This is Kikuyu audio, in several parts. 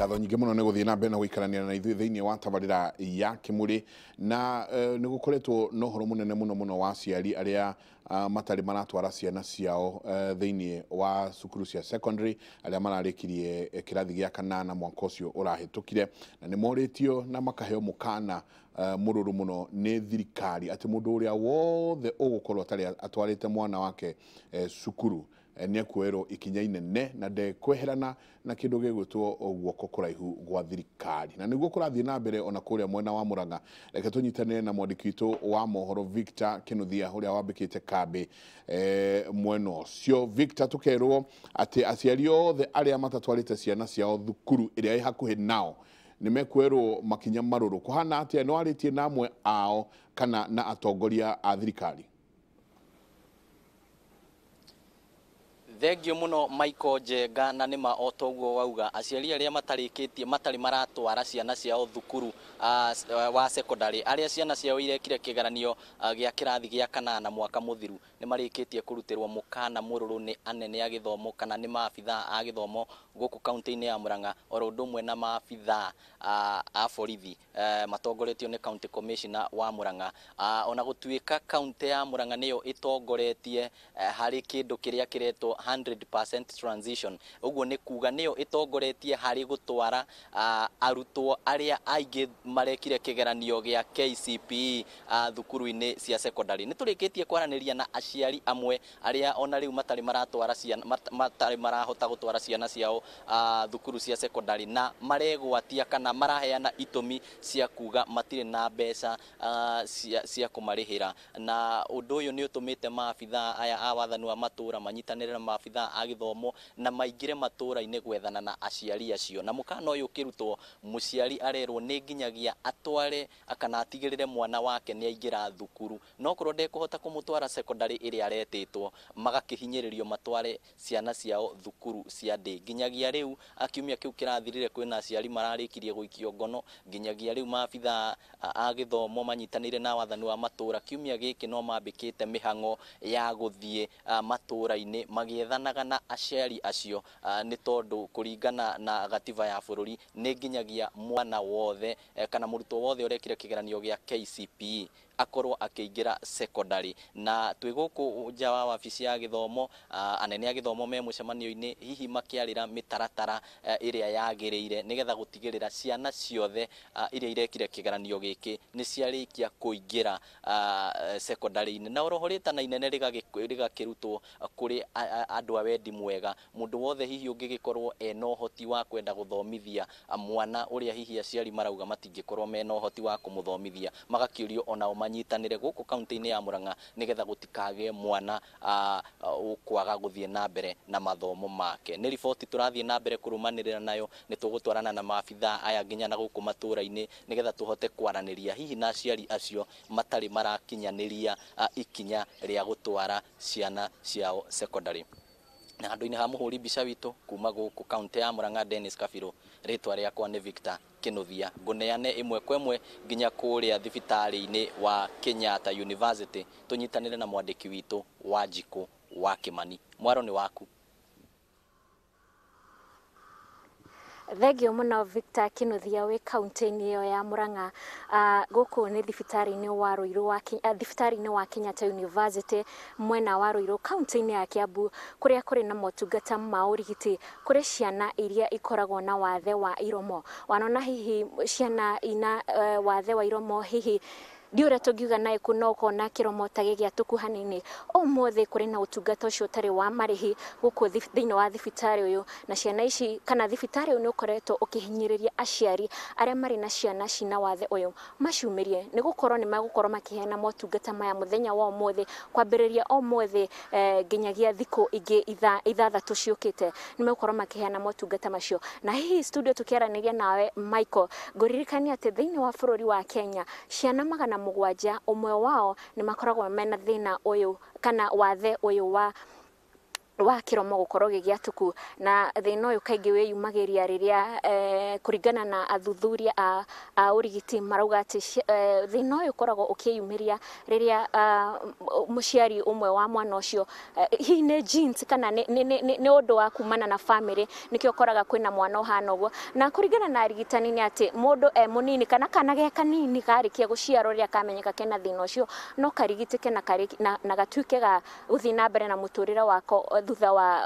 Ngatho nyingĩ mũno nĩ gũthiĩ na mbere na gũikarania na ithuĩ thĩinĩ wa tabarĩra ya Kĩmũrĩ na nĩ gũkoretwo na ũhoro mũnene mũno mũno wa aciari arĩa matarĩ maratwara ciana ciao thĩinĩ wa cukuru cia secondary arĩa mararĩkirie kĩrathi gĩa kanana mwaka ũcio ũrahĩtũkire, na nĩ morĩtio na makaheo mũkana mũrũrũ mũno nĩ thirikari atĩ mũndũ ũrĩa wothe ũgũkorwo atarĩ atwarĩte mwana wake cukuru nĩ ekuoerwo ikinya inene na ndekweherana na kĩndũ gĩgwĩtwo guoko kũraihu gwa thirikari. Na nĩguo kũrathiĩ na mbere ona kũrĩa mwena wa Murang'a. Reke tũnyitanĩre na mwandĩki witũ wa mohoro Victor Kinuthia ũrĩa wambĩkĩte kambĩ mwena ũcio. Victor, tũkerwo atĩ aciari othe arĩa matatwarĩte ciana ciao thukuru ĩrĩa ĩ hakuhĩ nao nĩ mekuoerwo makinya marũrũ. Kũhana atĩa? Nĩ warĩtie na amwe ao kana na atongoria a thirikari? Thengio muno Michael Njenga, na nĩma o toguo wauga aciari arĩa matarĩkĩtie matarĩ maratwara ciana ciao thukuru wa secondary, arĩa ciana ciao irekire kĩgeranio gĩa kĩrathi gĩa kanana mwaka mũthiru, nĩ marĩkĩtie kũrutĩrwo mũkana mũrũrũ nĩ anene a gĩthomo kana nĩ maabithaa a gĩthomo gũkũ kaunti-inĩ ya Murang'a, oro ũndũ ũmwe na maabithaa a borithi matongoretio nĩ county commissioner wa Murang'a. Ona gũtuĩka kaunti ya Murang'a nĩyo ĩtongoretie harĩ kĩndũ kĩrĩa kĩretwo 100% transition, ũguo nĩ kuga nĩyo ĩtongoretie harĩ gũtwara arutwo arĩa aingĩ marekire kĩgeranio gĩa KCPE thukuru-inĩ cia secondary. Nĩ tũrĩkĩtie kwaranĩria na aciari amwe arĩa ona rĩu matarĩ maratwara ciana, matarĩ marahota gũtwara ciana ciao thukuru cia secondary, na maregwatia kana maraheana itũmi cia kuga matirĩ na mbeca cia kũmarĩhĩra. Na ũndũ ũyũ nĩ ũtũmĩte maabithaa aya a wathani wa matũra manyitanĩre na maabithaa a gĩthomo na maingĩre matũra-inĩ gwethana na aciari acio. Na mũkana ũyũ ũkĩrutwo, mũciari arerwo nĩ nginyagia atware kana atigĩrĩre mwana wake nĩ aingĩra thukuru, no korwo ndekũhota kũmũtwara secondary ĩrĩa aretĩtwo, magakĩhinyĩrĩrio matware ciana ciao thukuru cia ndĩ. Nginyagia rĩu kiumia kĩu kĩrathirire kwĩna aciari mararĩkirie gũikio ngono, nginyagia rĩu maabithaa a gĩthomo manyitanĩire na wathani wa matũra kiumia gĩkĩ no mambĩkĩte mĩhang'o ya gũthiĩ matũra-inĩ magĩethanaga na aciari acio, nĩ tondũ kũringana na gatiba ya bũrũri nĩ nginyagia mwana wothe kana mũrutwo wothe ũrekire kĩgeranio gĩa KCPE akorwo akĩingĩra secondary. Na twĩ gũkũ nja wa wabici ya gĩthomo, anene a gĩthomo me mũcemanio-inĩ hihi makĩarĩra mĩtaratara ĩrĩa yagĩrĩire nĩgetha gũtigĩrĩra ciana ciothe iria irekire kĩgeranio gĩkĩ nĩ ciarĩkia kũingĩra secondary-inĩ. Na oroho rĩtana inene rĩgakĩrutwo kũrĩ andũ a wendi mwega, mũndũ wothe hihi ũngĩgĩkorwo ena ũhoti wa kwenda gũthomithia mwana ũrĩa hihi aciari marauga matingĩkorwo mena ũhoti wa kũmũthomithia, magakĩũrio onao manyitanĩre gũkũ kaunti-inĩ ya Murang'a nĩgetha gũtikagĩe mwana ũkwaga gũthiĩ na mbere na mathomo make. Nĩ riboti tũrathiĩ na mbere kũrũmanĩrĩra nayo, nĩ tũgũtwarana na maabithaa aya nginya na gũkũ matũra-inĩ nĩgetha tũhote kwaranĩria hihi na aciari acio matarĩ marakinyanĩria ikinya rĩa gũtwara ciana ciao secondary. Na handũ-inĩ ha mũhũri mbica witũ kuma gũkũ kaunti ya Murang'a Dennis Kabirũ, rĩtwa rĩakwa nĩ Victor Kinuthia. Ngũneane ĩmwe kwa ĩmwe nginya kũrĩa thibitarĩ-inĩ wa Kenyatta University, tũnyitanĩre na mwandĩki witũ Wanjikũ wa Kĩmani. Mwaro nĩ waku. Thengio mũno Victor Kinuthia wĩ kaunti-inĩ ĩyo ya Murang'a. Gũkũ nĩ thibitarĩ-inĩ wa Ruiru wa thibitarĩ-inĩ wa Kenyatta University mwena wa Ruiru kaunti-inĩ ya Kiambu, kũrĩa kũrĩ na motungata ma ũrigiti kũrĩ ciana iria ikoragwo na wathe wa iromo. Wanona hihi ciana ina wathe wa iromo, hihi ndiũ ũrĩa tũngiuga naĩ kũ no ũkona kĩromo ta gĩgĩatũku hanini. Ũmũthĩ kũrĩ na ũtungata ũcio ũtarĩ wa marĩhi gũkũ thĩinĩ wa thibitarĩ ũyũ, na ciana ici kana thibitarĩ ũyũ nĩ ũkoretwo ũkĩhinyĩrĩria aciari arĩa marĩ na ciana cina wathe ũyũ maciumĩrie, nĩ gũkorwo nĩ megũkorwo makĩheana motungata maya mũthenya wa ũmũthĩ kwambĩrĩria ũmũthĩ nginyagia thikũ ingĩ ithathatũ ciũkĩte, nĩ megũkorwo makĩheana motungata macio. Na hihi studio tũkĩaranĩria nawe Michael, ngũririkania atĩ thĩinĩ wa bũrũri wa Kenya ciana 700 ũmwe wao nĩ makoragwo mena thĩna ũyũ kana wathe ũyũ wa wa kĩromo gũkorwo gĩgĩatũku na thĩna ũyũ kaingĩ wĩyumagĩria rĩrĩa kũringana na athuthuria a ũrigiti marauga atĩ thĩna ũyũ ũkoragwo ũkĩyumĩria rĩrĩa mũciari ũmwe wa mwana ũcio hihi nĩ genes kana nĩ ũndũ wa kumana na family, nĩkĩo ũkoraga kwĩna mwana ũhana ũguo. Na kũringana na arigitani nĩ atĩ mũndũ e mũnini kana kana ge kanini karĩkia gũciarwo rĩrĩa kamenyeka kena thĩna ũcio no karigitĩke na gatuĩke ga gũthiĩ na mbere na mũtũrĩre wako thutha wa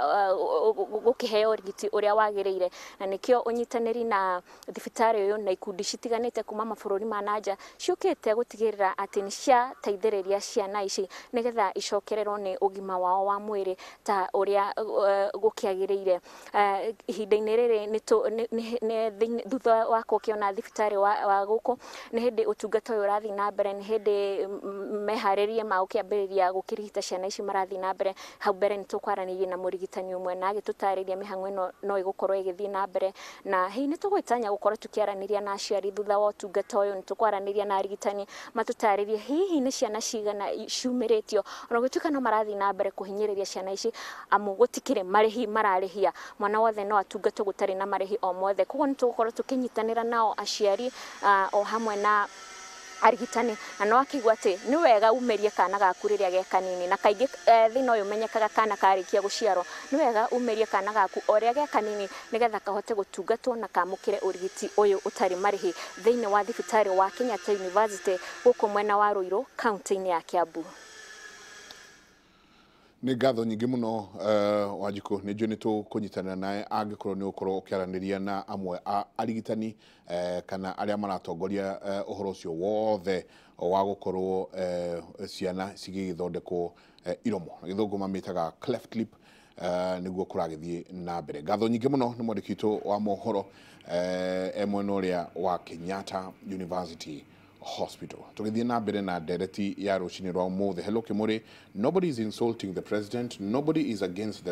gũkĩheo ũrigiti ũrĩa wagĩrĩire. Na nĩkĩo ũnyitanĩri na thibitarĩ ũyũ na ikundi citiganĩte kuma mabũrũri ma nanja ciũkĩte gũtigĩrĩra atĩ nĩ ciateithĩrĩria ciana ici nĩgetha icokererwo nĩ ũgima wao wa mwĩrĩ ta ũrĩa gũkĩagĩrĩire. Ihinda-inĩ rĩrĩ thutha wa gũkĩona thibitarĩ wa gũkũ nĩ hĩndĩ ũtungata ũyũ ũrathiĩ na mbere, nĩ hĩndĩ meharĩrie ma gũkĩambĩrĩria gũkĩrigita ciana ici marathiĩ na mbere. Hau mbere nĩ tũkwaranĩirie na mũrigitani ũmwe na agĩtũtarĩria mĩhang'o ĩno no ĩgũkorwo ĩgĩthiĩ na mbere, na hihi nĩ tũgwĩtanya gũkorwo tũkĩaranĩria na aciari thutha wa ũtungata ũyũ. Nĩ tũkwaranĩria na arigitani matũtarĩrie hihi nĩ ciana cigana ciumĩrĩtio, ona gũtuĩka no marathiĩ na mbere kũhinyĩrĩria ciana ici amu gũtikĩrĩ marĩhi mararĩhia, mwana wothe no atungatwo gũtarĩ na marĩhi o mothe. Koguo nĩ tũgũkorwo tũkĩnyitanĩra nao aciari o hamwe na arigitani, na no akĩigua atĩ nĩ wega umĩrie kana gaku rĩrĩa ge kanini, na kaingĩ thĩna ũyũ ũmenyekaga kana karĩkia gũciarwo. Nĩ wega umĩrie kana gaku o ũrĩa ge kanini nĩgetha kahote gũtungatwo na kamũkĩre ũrigiti ũyũ ũtarĩ marĩhi thĩinĩ wa thibitarĩ wa Kenyatta University gũkũ mwena wa Ruiru kaunti-inĩ ya Kiambu. Nĩ ngatho nyingĩ mũno Wanjikũ, nĩ njũĩ nĩ tũkũnyitanĩra nawe angĩkorwo nĩ ũkorwo ũkĩaranĩria na amwe a arigitani kana arĩa maratongoria ũhoro ũcio wothe wa gũkorwo ciana cigĩgĩthondekwo iromo, na gĩthũngũ mamĩtaga cleft lip, nĩguo kũragĩthiĩ na mbere. Ngatho nyingĩ mũno nĩ mwandĩki witũ wa mohoro e mwena ũrĩa wa Kenyatta University Hospital. Tũgĩthiĩ na mbere na ndereti ya rũcinĩ rwa ũmũthĩ. Hello Kimuri, nobody is insulting the president, nobody is against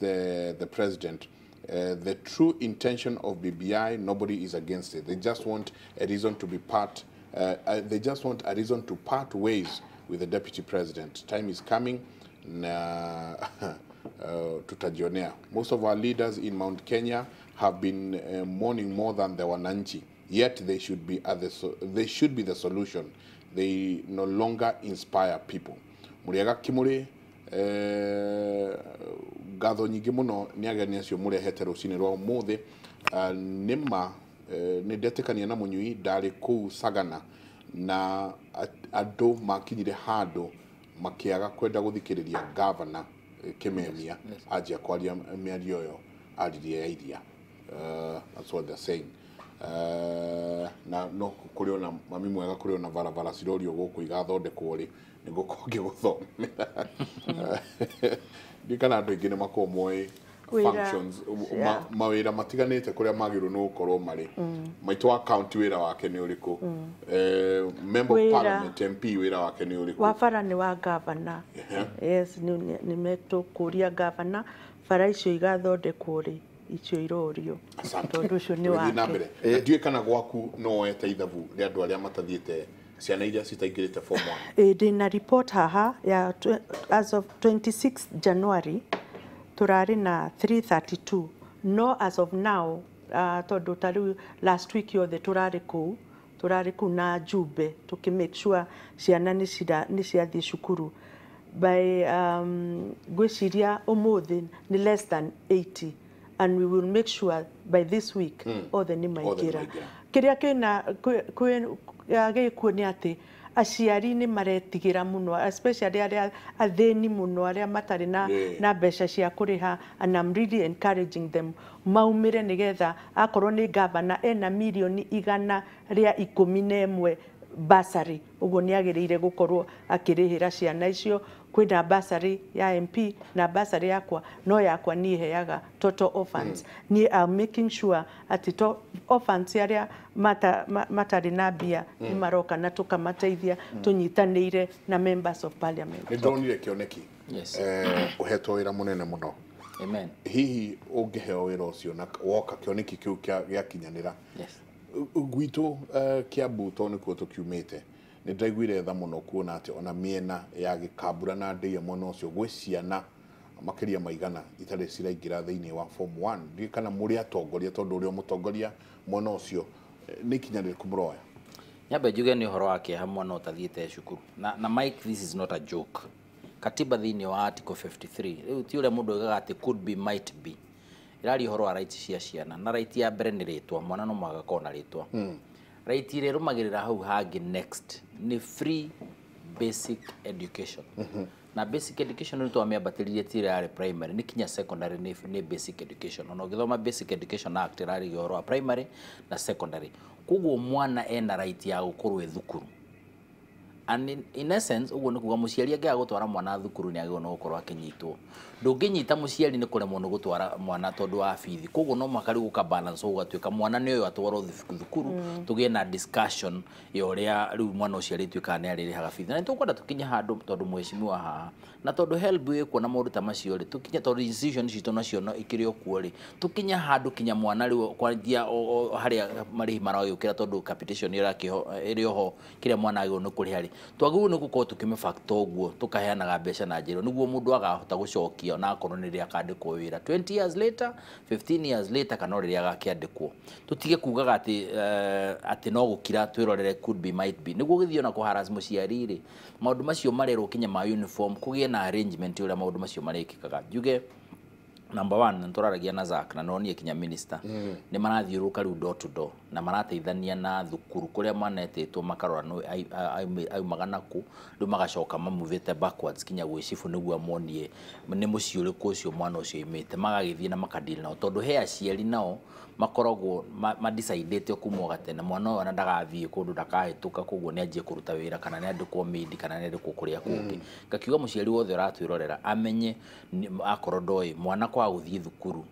the president. The true intention of BBI, nobody is against it. They just want a reason to be part. They just want a reason to part ways with the deputy president. Time is coming. Na tutajionea. Most of our leaders in Mount Kenya have been mourning more than the wananchi. Yet they should be they should be the solution. They no longer inspire people. Muriaga Kimuri, ngatho nyingĩ mũno nĩ ageni acio mũrehete rũcinĩ rwa ũmũthĩ. Nĩma nĩ ndetĩkania na mũnyui, ndarĩ kũu Sagana na andũ makinyire handũ makĩaga kwenda gũthikĩrĩria gavana Kimemia anjia kwaria mĩario ĩyo aririe ya iria. That's what they're saying. Na no kũrĩ ona mami mwega, kũrĩ ona barabara cirorio gũkũ igathondekwo rĩ, nĩgũkorwo ngĩgũthomera. Ndiũĩ kana andũ aingĩ nĩ makoragwo moĩ functions, mawĩra matiganĩte kũrĩa magĩrĩirwo nĩ gũkorwo marĩ. Maitũ wa county wĩra wake nĩ ũrĩkũ? Member of Parliament MP wĩra wake nĩ ũrĩkũ? Wa bara nĩ wa governor. Yes, nĩ metũkũria governor bara icio igathondekwo rĩ, icio irorio. Tondũ ũcio nĩ wake. Ndiũĩ kana gwaku no woete ithabu rĩa andũ arĩa matathiĩte, ciana iria citaingĩrĩte form 1. Ndĩna report haha ya as of 26 January turari na 332, no as of now tondũ ta rĩu last week yothe turari kũu na Jube tuki make sure ciana nĩ ciathiĩ cukuru by ngwĩciria ũmũthĩ nĩ less than 80, and we will make sure by this week othe nĩ maingĩra. Kĩrĩa kĩna gĩkuo nĩ atĩ aciari nĩ maretigĩra mũno, especially arĩa athĩni mũno, arĩa matarĩ na mbeca cia kũrĩha, and I'm really encouraging them maumĩre nĩgetha akorwo nĩ gavana ena mirioni 111 bursary, ũguo nĩ agĩrĩire gũkorwo akĩrĩhĩra ciana icio. Kwĩna bursary ya MP na bursary yakwa, no yakwa niĩ heaga total orphans. Niĩ I'm making sure atĩ to orphans arĩa matarĩ na mbia nĩ maroka na tũkamateithia tũnyitanĩire na members of parliament. Nĩ ndonire kĩoneki ũhetwo wĩra mũnene mũno. Amen. Hihi ũngĩheo wĩra ũcio na woka kĩoneki kĩu gĩakinyanĩra, gwitũ Kiambu tondũ nĩkuo tũkiumĩte, nĩ ndaiguire tha mũno kuona atĩ ona mĩena ya Gĩkambura na Ndĩia mwena ũcio gwĩ ciana makĩria maigana itarĩ ciraingĩra thĩinĩ wa form 1. Ndiũĩ kana mũrĩ atongoria, tondũ ũrĩa mũtongoria mwena ũcio, nĩ ikinya rĩrĩkũ mũroya? Nyambe njuge nĩ ũhoro wa kĩeha mwana ũtathiĩte cukuru na Mike, this is not a joke. Katiba thĩinĩ wa article 53, rĩu ti ũrĩa mũndũ oigaga atĩ could be, might be, ĩraria ũhoro wa right cia ciana, na right ya mbere nĩ rĩtwa. Mwana no mũhaka akorwo na rĩtwa. Right ĩrĩa ĩrũmagĩrĩra hau hangĩ next nĩ free basic education. Na basic education nĩ twamĩambatĩririe, ti ĩrĩa yarĩ primary, nĩ kinya secondary, nĩ basic education. Ona ũgĩthoma Basic Education Act, ĩrarĩria ũhoro wa primary na secondary. Koguo mwana ena right ya gũkorwo e thukuru. And in essence, ũguo nĩ kuga mũciari angĩaga gũtwara mwana thukuru nĩ agĩrĩirwo nĩ gũkorwo akĩnyitwo. Ndũngĩnyita mũciari nĩ kũremwo nĩ gũtwara mwana tondũ wa bithi. Koguo no mũhaka rĩu gũka balance, gũgatuĩka mwana nĩ ũyũ atwarwo thukuru, tũgĩe na discussion ya ũrĩa rĩu mwana ũcio arĩtuĩkaga nĩ arĩrĩhaga bithi. Na nĩ tũkwenda tũkinye handũ, tondũ mheshimiwa haha na tondũ HELB ĩkuo na maũndũ ta macio rĩ, tũkinye, tondũ institution citũ nacio no ikĩrĩ o kuo rĩ, tũkinye handũ kinya mwana rĩu kwanjia o harĩa marĩhi maragĩũkĩra, tondũ capitation ĩrakĩho ĩrĩ oho, kĩrĩa mwana agĩrĩirwo nĩ kũrĩha rĩ, twagĩrĩirwo nĩ gũkorwo tũkĩmĩbacta ũguo, tũkaheanaga mbeca na njĩra ĩyo nĩguo mũndũ akahota gũcokia ona akorwo nĩ rĩrĩa akandĩkwo wĩra 20 years later, 15 years later, kana o rĩrĩa agakĩandĩkwo. Tũtige kugaga atĩ no gũkira twĩrorere could be, might be, nĩguo gĩthiĩ ona kũharas mũciari rĩ, maũndũ macio marerwo kinya ma uniform, kũgĩe na arrangement ũrĩa maũndũ macio marĩkĩkaga. Njuge number one, nĩ tũraragia na Zack na nonire kinya minister nĩ marathiũrũrũka rĩu door to door na marateithania na thukuru kũrĩa mwana etĩtwo, makarora nũ aumaga nakũ, rĩu magacoka mamuvĩte backwards kinya gwĩ cibũ nĩguo amonie nĩ mũciĩ ũrĩkũ ũcio mwana ũcio aumĩte, magagĩthiĩ na makadili nao, tondũ he aciari nao makoragwo madecidĩte kuma o gatene mwana ũyũ ona ndagathiĩ kũndũ, ndakahĩtũka, koguo nĩ anjie kũruta wĩra kana nĩ andĩkwo maid kana nĩ andĩkwo kũrĩa kũngĩ. Ngakiuga mũciari wothe ũratwĩrorera amenye akorwo ndoĩ mwana kwaga gũthiĩ thukuru,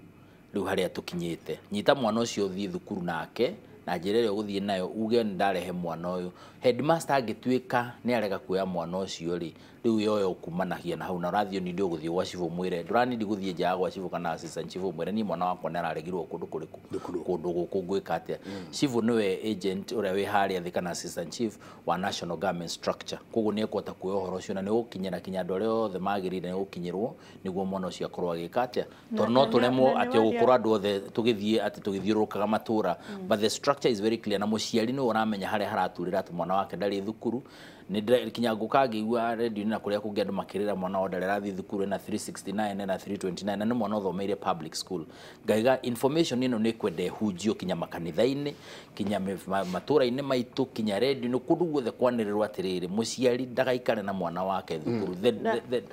rĩu harĩa tũkinyĩte, nyita mwana ũcio ũthiĩ thukuru nake na njĩra ĩrĩa ũgũthiĩ nayo, uge nĩ ndarehe mwana ũyũ. Headmaster angĩtuĩka nĩ arega kuoya mwana ũcio rĩ, rĩu yoyo kumanagia na hau na ũrathiĩ nĩ ũgũthiĩ gwa cibũ mwĩre, ndũranindi gũthiĩ nja ya gwa cibũ kana assistant cibũ mwĩre, niĩ mwana wakwa nĩ araregirwo kũndũ kũrĩkũ, kũndũ gũkũ, ngwĩka atĩa? Cibũ nĩwe agent ũrĩa wĩ harĩa thĩ kana assistant chief wa national government structure, koguo nĩ ekũhota kuoya ũhoro ũcio na nĩ ũgũkinyĩra kinya andũ arĩa othe magĩrĩire nĩ gũkinyĩrwo nĩguo mwana ũcio akorwo agĩka atĩa, tondũ no tũremwo atĩ gũkorwo andũ othe tũgĩthiĩ atĩ tũgĩthiũrũrũkaga matũra, but the structure is very clear na mũciari nĩwe ũramenya harĩa haraturĩra atĩ mwana wake ndarĩ thukuru. Nĩ kinya ngũka ngĩigua redio na kũrĩa kũngĩ andũ makĩrĩra mwana wao ndarĩ arathiĩ thukuru, ena 369, ena 329, na nĩ mwana ũthomeire public school. Ngaiga information ĩno nĩ kwenda ĩhunjio kinya makanitha-inĩ, kinya matũra-inĩ maitũ, kinya redio-inĩ, kũndũ guothe kwanĩrĩrwo atĩrĩrĩ, mũciari ndagaikare na mwana wake thukuru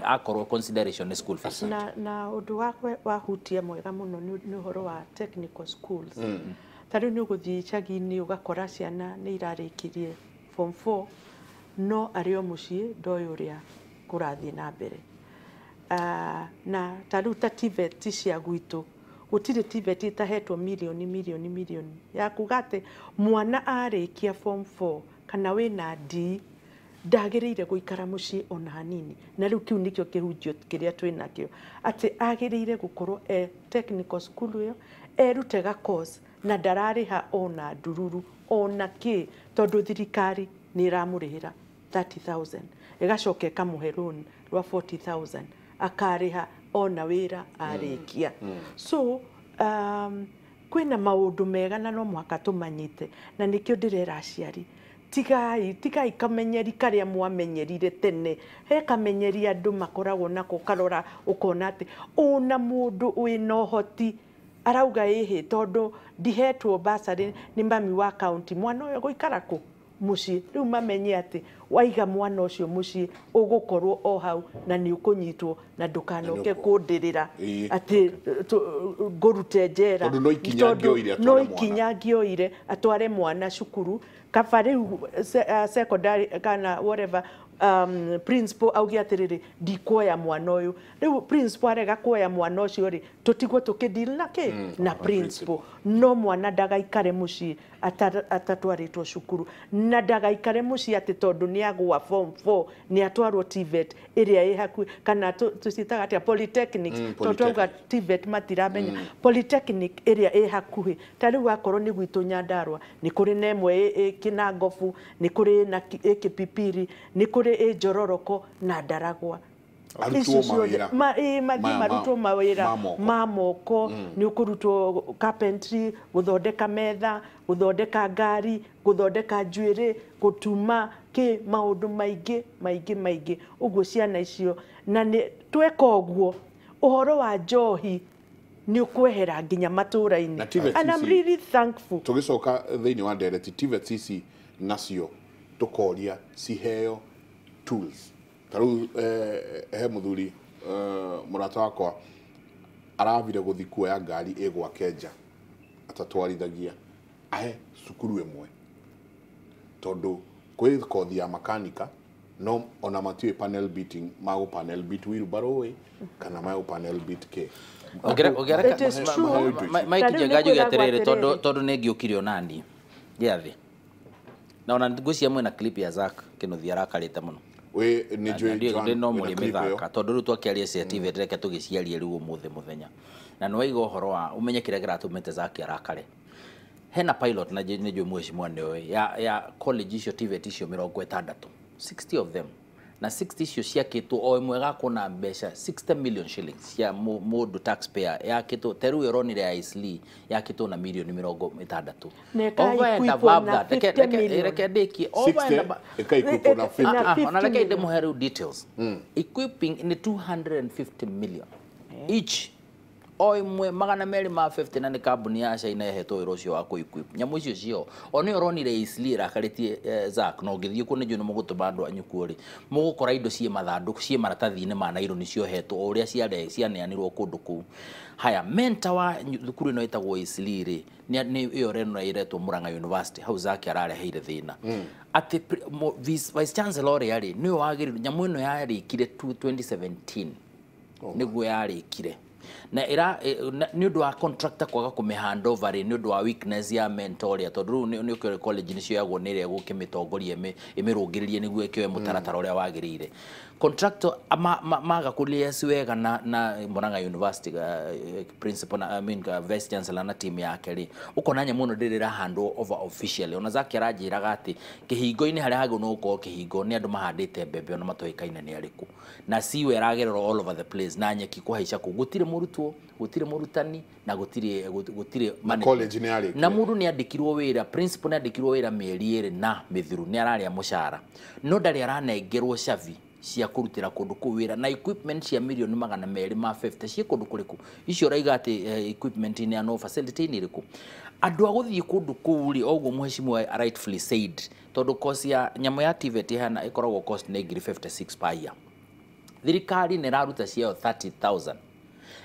akorwo consideration nĩ school fees. Na ũndũ wakwe wahutia mwega mũno nĩ ũhoro wa technical schools. Ta rĩu nĩ ũgũthiĩ icagi-inĩ ũgakora ciana nĩ irarĩkirie form 4 no arĩ o mũciĩ, ndoĩ ũrĩa kũrathiĩ na mbere. Na ta rĩu ta TVET cia gwitũ, gũtirĩ TVET ĩtahetwo mirioni mirioni mirioni ya kuga atĩ mwana arĩkia form 4 kana wĩna D ndagĩrĩire gũikara mũciĩ ona hanini. Na rĩu kĩu nĩkĩo kĩhunjio kĩrĩa twĩ nakĩo, atĩ agĩrĩire gũkorwo e technical school ĩyo, erute ga course na ndararĩha ona ndururu ona kĩ, tondũ thirikari nĩ ĩramũrĩhĩra 30,000, ĩgacoka ĩkamũhe loan rwa 40,000, akarĩha ona wĩra arĩkia. So kwĩna maũndũ mega na no mũhaka tũmanyite, na nĩkĩo ndĩrera aciari, tigai tigai kamenyeri karĩa mwamenyerire tene. He kamenyeri andũ makoragwo nako, karora ũkona atĩ ona mũndũ wĩna ũhoti arauga ĩhĩ, tondũ ndihetwo bursary nĩ mami wa county, mwana ũyũ gũikara kũ mũciĩ. Rĩu mamenye atĩ waiga mwana ũcio mũciĩ ũgũkorwo o hau na nĩ ũkũnyitwo na ndũkanoke kũndĩrĩra atĩ ngũrute njera. Tondũ no ikinya angĩoire atware no mwana. Ikinya angĩoire atware mwana cukuru, kaba rĩu secondary kana whatever, principal auge atĩrĩrĩ, ndikuoya mwana ũyũ. Rĩu principal arega kuoya mwana ũcio rĩ, tũtigwo tũkĩdeal na kĩ na principal. No mwana ndagaikare mũciĩ atatwarĩtwo cukuru, na ndagaikare mũciĩ atĩ tondũ nĩ agũa form 4 nĩ atwarwo TVET ĩrĩa ĩ hakuhĩ, kana tũciĩtaga atĩa, polytechnics, tondũ twauga TVET matiramenya, polytechnic ĩrĩa ĩ hakuhĩ. Ta rĩu akorwo nĩ gwitũ Nyandarũa, nĩ kũrĩ na ĩmwe ĩ Kĩnangobu, nĩ kũrĩ na ĩ Kĩpipiri, nĩ kũrĩ ĩ Njororoko na Ndaragwa. Arutwo mawĩra. Mathiĩ marutwo mawĩra ma moko. Nĩ ũkũrutwo carpentry, gũthondeka metha, gũthondeka ngari, gũthondeka njuĩrĩ, gũtuma kĩ, maũndũ maingĩ maingĩ maingĩ ũguo ciana icio. Na nĩ tweka ũguo ũhoro wa njohi nĩ ũkwehera nginya matũra-inĩ. And I'm really thankful. Tũgĩcoka thĩinĩ wa ndereti, TVETs ici nacio tũkoria ciheo tools. Ta rĩu he mũthuri mũrata wakwa aravire gũthiĩ kuoya ngari ĩ gwake nja atatwarithagia ahe cukuru ĩmwe, tondũ kwĩ kothi ya makanika no ona matiũĩ panel beating, magũ panel beat wheelbarrow ĩ kana magũ panel beat kĩ. Mike Njenga njuge atĩrĩrĩ, tondũ nĩ ngĩũkire onani gĩathĩ na ona ngwĩciria mwĩna clip ya Zack Kĩnuthia arakarĩte mũno. No mũrĩ mĩthaka tondũ rĩu twakĩaria cia TVET, reke tũgĩciarie rĩu ũmũthĩ mũthenya. Na nĩ waiga ũhoro wa ũmenye kĩrĩa kĩratũmĩte Zack arakare. Hena pilot na nĩ njũĩ mheshimiwa nĩoĩ ya college icio TVET icio 60, 60 of them, na 60 icio ciakĩtwo o ĩmwe ĩgakwo na mbeca 60 million shillings cia mũndũ taxpayer, yakĩtwo ta rĩu ĩronire ya Eastleigh yakĩtwo na mirioni 60. Over and above that, reke ndĩkie over and above ona reke ndĩmũhe rĩu details. Equipping nĩ 250 million each, o ĩmwe 250, na nĩ kambuni ya China ĩhetwo wĩra ũcio wa kũ-equip nyamũ icio cio. O nĩ ũronire Eastleigh ĩrakarĩtie Zack, na ũngĩthiĩ kuo nĩ njũĩ nĩ mũgũtũma andũ anyu kuo rĩ, mũgũkora indo ciĩ mathandũkũ ciĩ maratathi-inĩ ma naironi ciohetwo o ũrĩa cianeanirwo kũndũ kũu. Haya, mentor wa thukuru ĩno ĩtagwo Eastleigh rĩ, nĩ ĩyo reno ĩretwo Murang'a University, hau Zack arareheire thĩna atĩ vice chancellor ũrĩa rĩ nĩwe wagĩrĩirwo. Nyamũ ĩno yarĩkire 2017 nĩguo yarĩkire, na ira nĩ ũndũ wa contractor kwaga kũmĩ hand over rĩ, nĩ ũndũ wa weakness ya mentor ũrĩa, tondũ rĩu nĩ ũkĩũĩ college nĩ cioyagwo nĩ ĩrĩa ĩgũkĩmĩtongoria ĩmĩrũngĩrĩrie nĩguo ĩkĩoe mũtaratara ũrĩa wagĩrĩire. Contractor maga kũliaci wega na Murang'a University principal na, I mean, vice chancellor na team yake rĩ, ũkona nyamũ ĩno ndĩrĩ ĩra hand over officially. Ona Zack aranjĩraga atĩ kĩhingo-inĩ harĩa hagĩrĩirwo nĩ gũkorwo kĩhingo nĩ andũ mahandĩte mbembe ona matoĩkaine nĩ arĩkũ, na siwe ĩragererwo all over the place na nyeki kũhaica kũu, gũtirĩ mũrutwo, gũtirĩ mũrutani, na gũtirĩ college nĩ yarĩkire. Na mũndũ nĩ andĩkirwo wĩra, principal nĩ andĩkirwo wĩra mĩeri 2 na mĩthiru, nĩ ararĩa mũcara no ndarĩ aranengerwo cabi cia kũrutĩra kũndũ kũu wĩra, na equipment cia mirioni 250 ciĩ kũndũ kũrĩkũ icio ũraiga atĩ equipment inĩ ano facility inĩ ĩrĩkũ. Andũ a gũthiĩ kũndũ kũu rĩ, oguo mheshimiwa rightfully said, tondũ cost ya nyamũ ya TVET ĩhana ĩkoragwo cost nĩ ngiri 56 per year, thirikari nĩ ĩraruta ciayo 30,000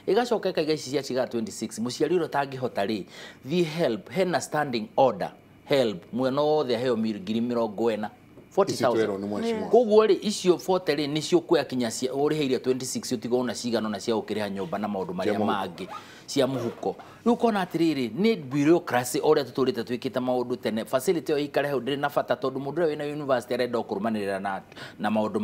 ĩgacoka ĩkaiga ici ciatigara 26. Mũciari ũrĩa ũtangĩhota rĩ, thiĩ help, hena standing order help, mwena wothe aheo ngiri 40, 40,000. Koguo rĩ, icio 40 rĩ nĩcio kuoya kinya ũrĩhĩire 26 ũtigwo na cigana na cia gũkĩrĩha nyũmba na maũndũ marĩa mangĩ cia mũhuko. Rĩu ũkona atĩrĩrĩ, nĩ bureaucracy ũrĩa tũtũrĩte twĩkĩte maũndũ tene. Facility ĩyo ĩikare hau ndĩrĩ na bata, tondũ mũndũ ũrĩa wĩna university arenda kũrũmanĩrĩra na maũndũ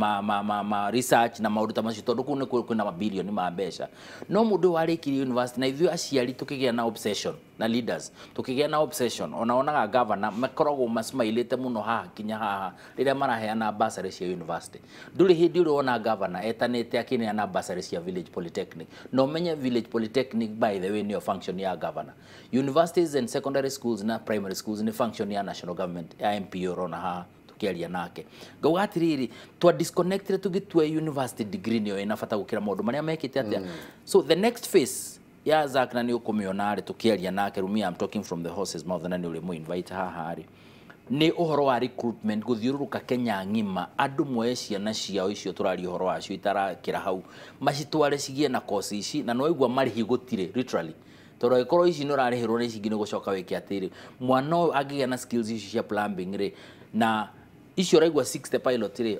ma research na maũndũ ta macio, tondũ kũu nĩ kwĩna mabilioni ma mbeca. No mũndũ ũyũ warĩkirie university, na ithuĩ aciari tũkĩgĩa na obsession na leaders tũkĩgĩa na obsession, ona onaga governor makoragwo masmailĩte mũno haha kinya haha rĩrĩa maraheana bursary cia university. Ndũrĩ hĩndĩ ũrĩ wona governor etanĩte akĩneana bursary cia village polytechnic. Na ũmenye village polytechnic by the way nĩyo function ya governor. Universities and secondary schools na primary schools nĩ function ya national government ya MP ũrona haha tukiaria nake. Ngauga atiriri, twa disconnected tũgĩtua university degree nĩyo ĩna bata gũkĩra maũndũ marĩa mekĩte atĩa. So the next phase ya Zack na nĩ ũkũmĩona rĩ, tũkĩaria nake Rumia, I'm talking from the horse's mouth, na nĩ ũrĩ mũ invite haha rĩ, nĩ ũhoro wa recruitment gũthiũrũrũka Kenya ng'ima, andũ moe ciana ciao icio tũraria ũhoro wacio itarakĩra hau, macitware cigĩe na kosi ici, na nĩwaigua marĩhi gũtirĩ literally, tondũ angĩkorwo ici nĩ ũrarĩhĩrwo nĩ ici ingĩ nĩ gũcoka wĩke atĩrĩ, mwana ũyũ angĩgĩa na skills ici cia plumbing rĩ, na icio ũraigua 60 pilot rĩ,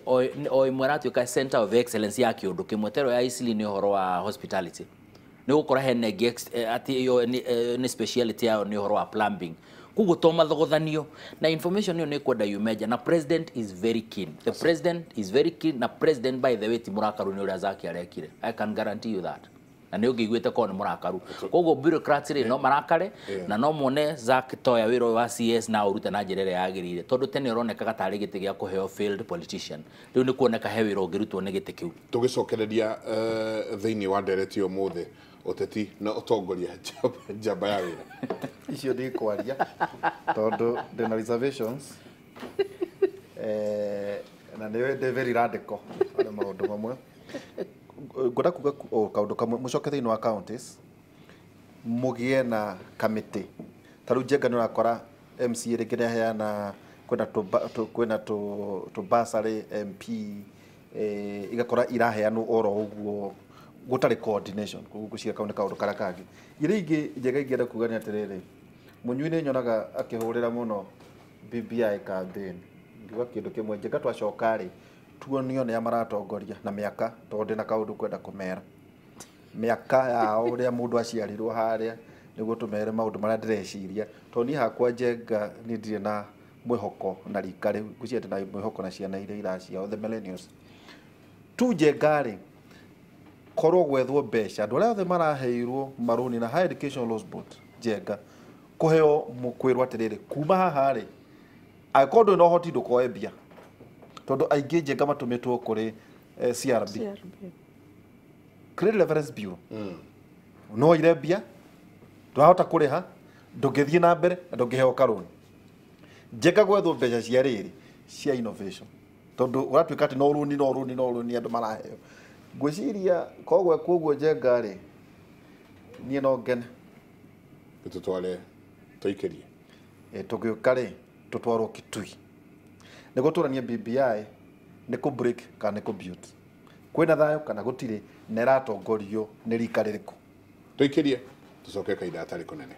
o ĩmwe ĩratuĩka center of excellence ya kĩũndũ kĩmwe. Tero ya Eastleigh nĩ ũhoro wa hospitality, nĩ gũkora hena ĩngĩ atĩ ĩyo nĩ speciality yao nĩ ũhoro wa plumbing. Koguo to mathogothanio na information ĩyo nĩ kwenda yumeja, na president is very keen. The president is very keen, na president by the way ti mũrakaru nĩ ũrĩa Zack arekire. I can guarantee you that. Na nĩ ũngĩiguĩte korwo nĩ mũrakaru. Koguo bureaucrats rĩ no marakare na no mone Zack Toya wĩra ũyũ wa CS na ũrute na njĩra ĩrĩa yagĩrĩire, tondũ tene ũronekaga tarĩ gĩtĩ gĩa kũheo failed politician, rĩu nĩ kuoneka he wĩra ũngĩrutwo nĩ gĩtĩ kĩu. Tũgĩcokereria thĩinĩ wa ndereti ũmũthĩ, ũteti na ũtongoria, njamba ya wĩra. Icio ndikwaria tondũ ndĩna reservations, na nĩ ndĩ very radical harĩ maũndũ mamwe. Ngwenda kuga o kaũndũ kamwe, mũcoke thĩinĩ wa counties mũgĩe na kamĩtĩ. Ta rĩu Njenga nĩ ũrakora MCA rĩngĩ nĩ aheana, kwĩna kwĩna tũ bursary MP, igakora iraheanwo oro ũguo gũtarĩ coordination. Koguo ngwĩciria kau nĩ kaũndũ karĩa kangĩ. Iria ingĩ njega ingĩenda kuga nĩ atĩrĩrĩ, Mũnyui nĩ nyonaga akĩhũrĩra mũno BBI campaign. Ngiuga kĩndũ kĩmwe, Njenga, twacoka rĩ, tuonio nĩa maratongoria na mĩaka, tondũ ndĩna kaũndũ kwenda kũmera mĩaka yao ũrĩa mũndũ aciarirwo harĩa, nĩguo tũmere maũndũ marĩa ndĩreciria, tondũ niĩ hakwa Njenga niĩ ndirĩ na mwĩhoko na rika rĩu. Ngwĩciria ndĩna mwĩhoko na ciana iria iraciarwo, the millennials tu. Njenga rĩ, korwo gwethwo mbeca, andũ arĩa othe maraheirwo marũni na Higher Education Loans Board, Njenga, kũheo kwĩrwo atĩrĩrĩ, kuma haha rĩ, angĩkorwo ndũrĩ na ũhoti ndũkoe mbia, tondũ aingĩ Njenga matũmĩtwo kũrĩ CRB, CRB. Credit Reference Bureau. No ire mbia ndwahota kũrĩha, ndũngĩthiĩ na mbere na ndũngĩheo karũni. Njenga gwethwo mbeca cia rĩrĩ cia innovation, tondũ ũratuĩka atĩ no rũni, no rũni, no rũni andũ maraheo. Ngwĩciria korwo gwekwo ũguo Njenga rĩ, niĩ no ngene. Tũtware tũikĩrie. Tũgĩũka rĩ, tũtwarwo Kitui nĩguo tũranie BBI nĩ kũ break kana nĩ kũ build, kwĩna thayũ kana gũtirĩ, na ĩratongorio nĩ rika rĩrĩkũ. Tũikĩrie, tũcoke kahinda gatarĩ kũnene.